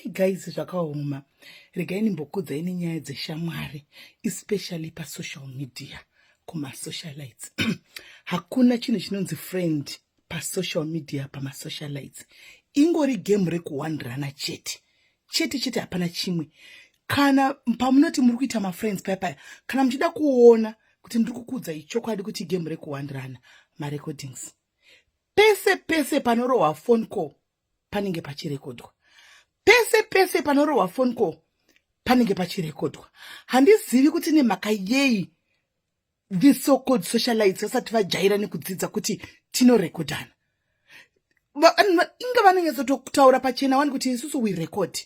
Guys, zvakaoma. Regai ndimbokudzai nenyaya dzeshamwari, especially pasocial media, kumasocialites. Hakuna chinhu chinonzi friend pasocial media, pamasocialites. Ingori game rekuwandirana chete chete chete, hapana chimwe. Kana pamunoti muri kuita mafriends paya paya, kana muchida kuona kuti ndiri kukuudzai chokwadi kuti game rekuwandirana, marecordings pese pese panorohwa phone call panenge pachirekodwa. Pese pese panorohwa phone call panenge pachirekodwa. Handizivi kuti nemhaka yei the so called socialites vasati vajaira nekudzidza kuti tinorekodhana. Inga vanonyatsototaura pachena wani kuti isusu we record.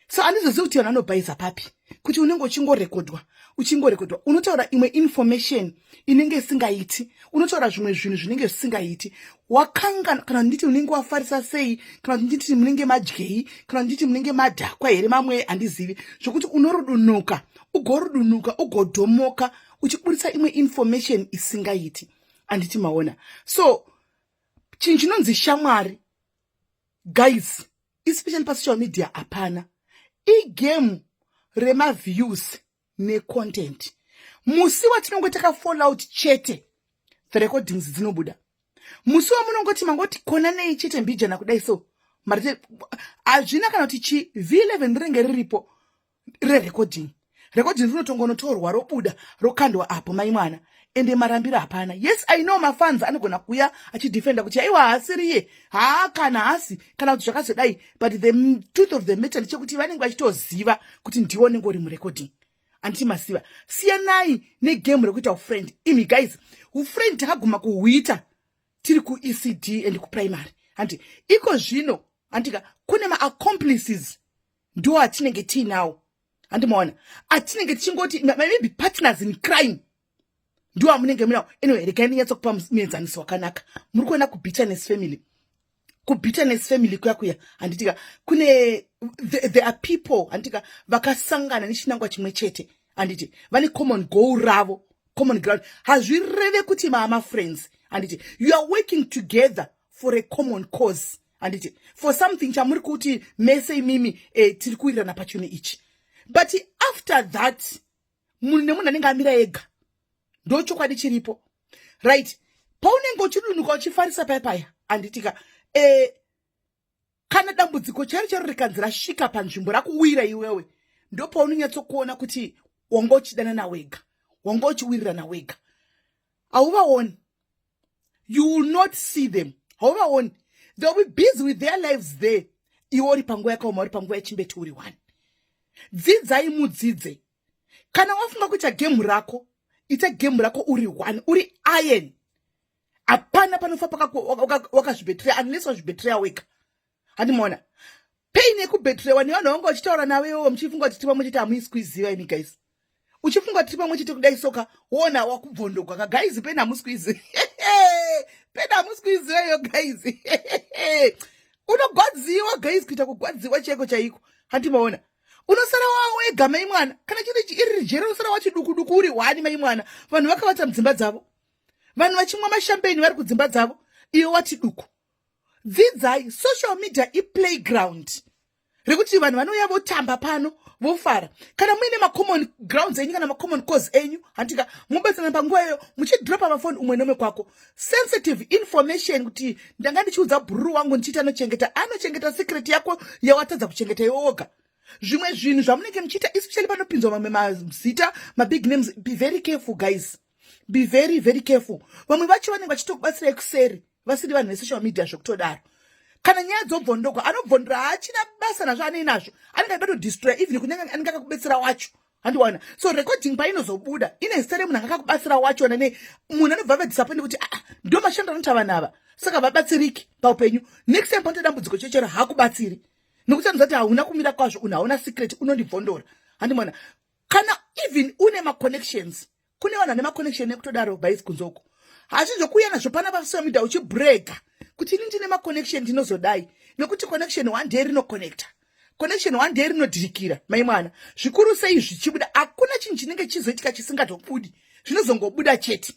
So handizozivi kuti vanhu vanobhaisa papi kuti unenge uchingorekodwa, uchingorekodwa. Unotaura imwe information inenge isingaiti, unotaura zvimwe zvinhu zvinenge zvisingaiti. Wakanga kana nditi unenge wafarisa sei, kana kuti nditi munenge madyei, kana nditi munenge madhakwa here, mamwe handizivi, zvokuti unorudunuka, ugorudunuka, ugodhomoka uchiburitsa imwe information isingaiti. Handiti maona? So chinhu chinonzi shamwari, guys, especially pasocial media, hapana. Igame remaviews necontent. Musi watinonge takafall out chete, the recordings dzinobuda. Musi wamunongoti mangoti konanei chete mbijana kudai, so hazvina kana kuti chi v11 rinenge riripo rerecording. Recording rinotongonotorwa, robuda, rokandwa apo, mai mwana. Ende marambiro hapana. Yes, I know mafans anogona kuuya achidefenda kuti aiwa, haasiriye, haa, kana hasi, kana kuti zvakazodai, but the truth of the matter ndechekuti vanenge vachitoziva kuti ndiwo unenge uri murecording. Handiti masiva? Siyanai negame rekuita ufriend imi guys. Ufriend takaguma kuhuita tiri kuECD and kuprimary, handi? Iko zvino, handika, kune maaccomplices ndo atinenge tiinawo, handimaona? Atinenge tichingoti maybe partners in crime ndo amunenge munawo. Anyway, regai ndinyatsokupa muenzaniso wakanaka. Muri kuona kuBitterness Family, kuBitterness Family kuya kuya, handitika? Kune there are people, handitika, vakasangana nechinangwa chimwe chete, handiti? Vane common goal ravo, common ground. Hazvireve kuti maama friends, handiti? You are working together for a common cause, handiti? For something chamuri kuti mese imimi tiri kuwirirana pachinhu ichi. But after that, munhu nemunhu anenge amira ega. Ndo chokwadi chiripo, right? Paunenge uchidunuka uchifarisa paya paya, handitika, kana dambudziko chairo chairo rikanzi rasvika panzvimbo rakuwira iwewe, ndo paunonyatsokuona kuti wanga uchidanana wega, wanga uchiwirirana wega. Hauvaoni, you will not see them. Hauvaoni, they will be busy with their lives there. Iwe uri panguva yakaoma, uri panguva yechimbeti, uri one. Dzidzai, mudzidze. Kana wafunga kuita gemu rako, ita gemu rako uri one, uri iron. Hapana panofa wakazvibetreya unless wazvibetreya wega. Handimaona pain yekubetrewa nevanhu vanga vachitaura navo iwowo, muchifunga kuti tiri pamwe chete? Hamuisi kuiziva imi guys. Uchifunga kuti tiri pamwe chete kudai, soka wona wakubvondogwa ka guys. Pain hamusi kuiziva, pain hamusi kuiziva iyo guys. Unogwadziwa guys, kuita kugwadziwa chaiko chaiko. Handimaona? Unosara wawega, mai mwana. Kana chiri iri rijere, unosara wachiduku duku uri hwani, mai mwana. Vanhu vakavata mudzimba dzavo, vanhu vachimwa mashampeni vari kudzimba dzavo, iwe wati duku. Dzidzai, social media iplayground rekuti vanhu vanouya votamba pano, vofara. Kana muine macommon grounds enyu, kana macommon cause enyu, handika, mubatsirana panguva iyoyo, muchidropa mafoni umwe nomwe kwako. Sensitive information kuti ndanga ndichiudza bhururu wangu ndichiita, anochengeta, anochengeta secret yako yawatadza kuchengeta iwe woga. Zvimwe zvinhu zvamunenge muchiita, especially panopinzwa mamwe mazita, mabig names, be very careful guys, be very very careful. Vamwe vacho vanenge vachitokubatsirai kuseri, vasiri vanhu vesocial media zvekutodaro. Kana nyaya dzobvondokwa, anobvondora haachina basa nazvo, anei nazvo, anenge achida kutodestroya even kunyange anenge akakubetsera wacho, handiwana? So recording painozobuda ine zita remunhu anga akakubatsira wacho, nane munhu anobva avadisappoint kuti aa, ndo mashando anoita vanhu ava, saka vabatsiriki paupenyu. Next time panoita dambudziko chechero, hakubatsiri nekuti anozati hauna kumira kwazvo, unhu hauna secret, unondibvondora, handimona? Kana even une maconnections, kune vanhu vane maconnection ekutodaro bhais kunzoko, hazvizokuuya nazvo pana pasocial media uchibrega kuti ini ndine maconnection, ndinozodai, nekuti connection one day rinoconnecta, connection one day rinodhirikira, mai mwana. Zvikuru sei zvichibuda? Hakuna chinhu chinenge chizoitika chisingatobudi, zvinozongobuda chete.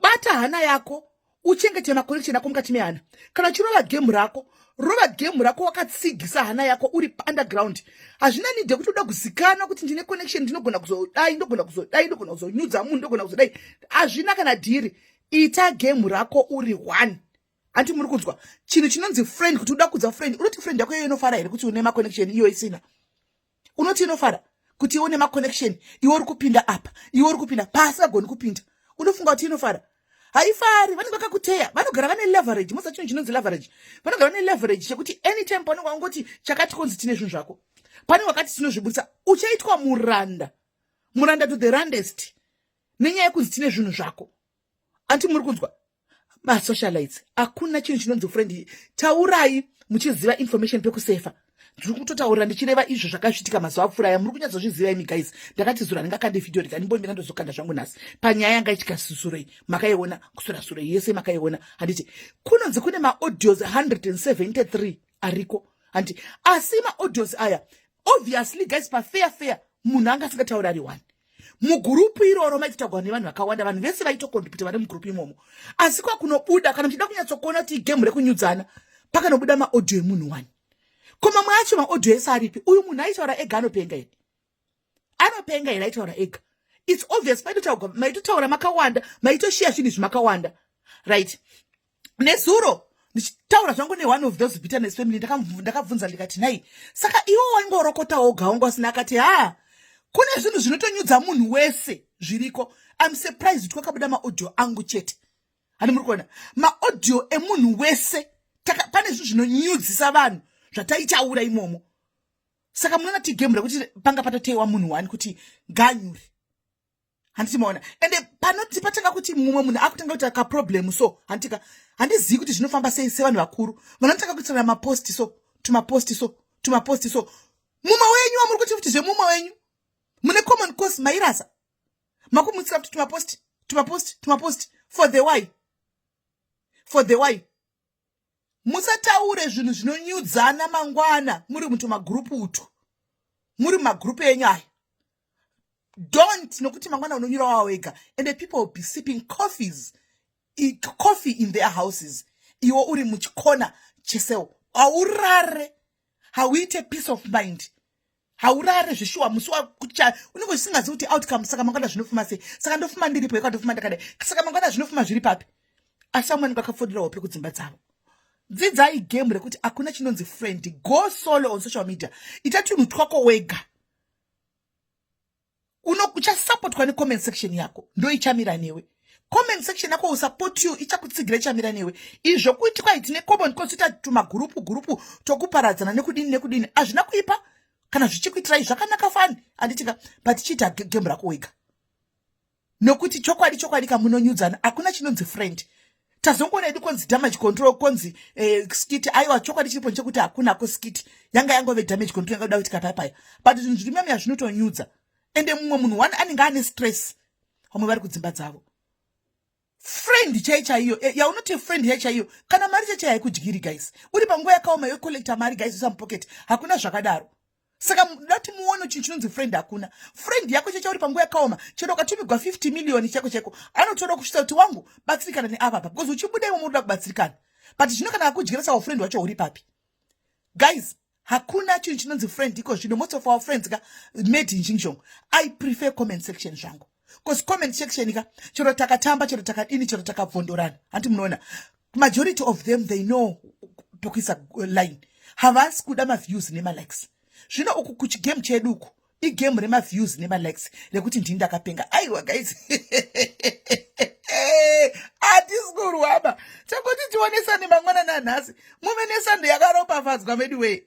Bata hana yako. Uchengete maconnection ako mukati mehana. Kana uchirova gemu rako, rova gemu rako wakatsigisa hana yako uri underground. Hazvina need yekuti uda kuzikanwa kuti ndine connection, ndinogona kuzodai, ndogona kuzodai, ndogona kuzonyudza munhu, ndogona kuzodai. Hazvina kana dhiri. Ita gemu rako uri one. Hanti muri kunzwa chinhu chinonzi friend? Kuti uda kudza friend, unoti friend yako iyo inofara here kuti une maconnection iyo isina? Unoti inofara kuti iwe une maconnection, iwe uri kupinda apa, iwe uri kupinda pasi, agoni kupinda? Unofunga kuti inofara? Haifari. Vanenge vakakuteya, vanogara vane leverage. Mosa chinhu chinonzi leverage, vanogara vane leverage chekuti anytime panenge wangoti chakati konzi tine zvinhu zvako, pane wakati tinozvibudisa, uchaitwa muranda, muranda to the randest, nenyaya yekunzi tine zvinhu zvako. Anti muri kunzwa, masocialites? Hakuna chinhu chinonzi friend. Taurai muchiziva information pekusefa. Ndiri kutotaurira ndichireva izvo zvakasvitika mazuva apfuura aya. Muri kunyatsozviziva imi, guys. Ndakati zuro handingakande vhidhiyo, rikandimbomira, ndozokanda zvangu nhasi panyaya yanga ichika surei. Makaiona kusura surei yese, makaiona, handiti? Kunonzi kune maaudios 173 ariko, handiti? Asi maaudios aya, obviously, guys, pafair fair, munhu anga asingatauri ari one. Mugurupu iroro maitotaurwa nevanhu vakawanda, vanhu vese vaitocontributa vari mugurupu imomo. Asi kwakunobuda, kana muchida kunyatsokuona kuti igemu rekunyudzana, pakanobuda maaudio emunhu one. Ko mamwe acho maaudio ese aripi? Uyu munhu aitaura ega anopenga here? Anopenga here aitaura ega? It's obvious maitotaurwa, maitotaura makawanda, maitoshiya zvinhu izvi makawanda, right? Nezuro ndichitaura zvangu neone of those bitterness family, ndakabvunza ndikati, "Nai, saka iwo waingorokota woga, wanga usina?" Akati, "Ha, kune zvinhu zvinotonyudza munhu wese zviriko. I'm surprised kuti kwakabuda maaudio angu chete." Hani muri kuona maaudio emunhu wese? Pane zvinhu zvinonyudzisa vanhu zvataitaura imomo. Saka munoona tigemu rekuti panga patoteyiwa munhu wani kuti nganyure, handiti maona? Ende panoti patanga kuti mumwe munhu akutanga kuita kaproblem, so handitika, handizivi kuti zvinofamba sei. Sevanhu vakuru vanotanga kuitirana maposti, so tumaposti, so tumaposti, so mumwe wenyu wamuri kuti futi zvemumwe wenyu mune common cause, mairasa makumutsira kuti tumaposti, tumaposti, tumaposti for the why, for the why? Musataure zvinhu zvinonyudzana mangwana muri mutumagurupu utu, muri mumagurupu enyu aya. Don't, nokuti mangwana unonyura wava wega, and the people will be sipping coffee in their houses, iwe uri muchikona cheseo. Haurare, hauite peace of mind, haurare zvishuwa. Musi wakucha unenge uchisingazivi kuti outcome, saka mangwana zvinofuma sei? Saka ndofuma ndiripo ika, ndofuma ndakadai, saka mangwana zvinofuma zviri papi? Asi vamweni vakafodera hope kudzimba dzavo. Dzidzai game rekuti hakuna chinonzi friend. Go solo on social media, ita tunhu twako wega. Uchasapotwa necomment section yako, ndo ichamira newe. Comment section yako will support you, ichakutsigira, ichamira newe. Izvo kuti kwai tine common cause, ita tumagurupu gurupu tokuparadzana nekudini nekudini, hazvina kuipa. Kana zvichikuitirai zvakanaka, fani, handitika? But chiita game rako wega, nokuti chokwadi chokwadi kamunonyudzana. Hakuna chinonzi friend. Tazongoona edu konzi damage control, konzi skit. Aiwa, chokwadi chiripo nchekuti hakunako skit, yanga yangove damage control, yanga kuda kuti kapapaya. But zvinhu zviri mamiya zvinotonyudza. Ende mumwe munhu one anenge ane stress, vamwe vari kudzimba dzavo. Friend chai chaiyo, yaunoti friend chai chaiyo, kana mari chai chai haikudyiri, guys. Uri panguva yakaoma yocollecta mari, guys, usa mupocket. Hakuna zvakadaro. Saka dati muone chinhu chinonzi friend. Hakuna friend yako checha uri panguva yakaoma. Chero ukatumigwa 50 million chako cheko, anotoda kusvitsa kuti, "Wangu, batsirikana neavapa," because uchibuda imomo unoda kubatsirikana. But zvino kana akudyira, saka ufriend wacho uri papi, guys? Hakuna chinhu chinonzi friend iko zvino. Most of our friends ka made in Xinjiang. I prefer comment section zvangu, because comment section ka, chero takatamba, chero takadini, chero takabvondorana, handi munoona majority of them, they know pekuisa line. Havasi kuda maviews nemalikes. Zvino uku kuchigame chedu uku igame remaviews nemalikes, rekuti ndini ndakapenga. Aiwa, guys, hatisi kurwaba, changoti tionesane mangwana nanhasi. Muve nesando yakaropafadzwa medu wee.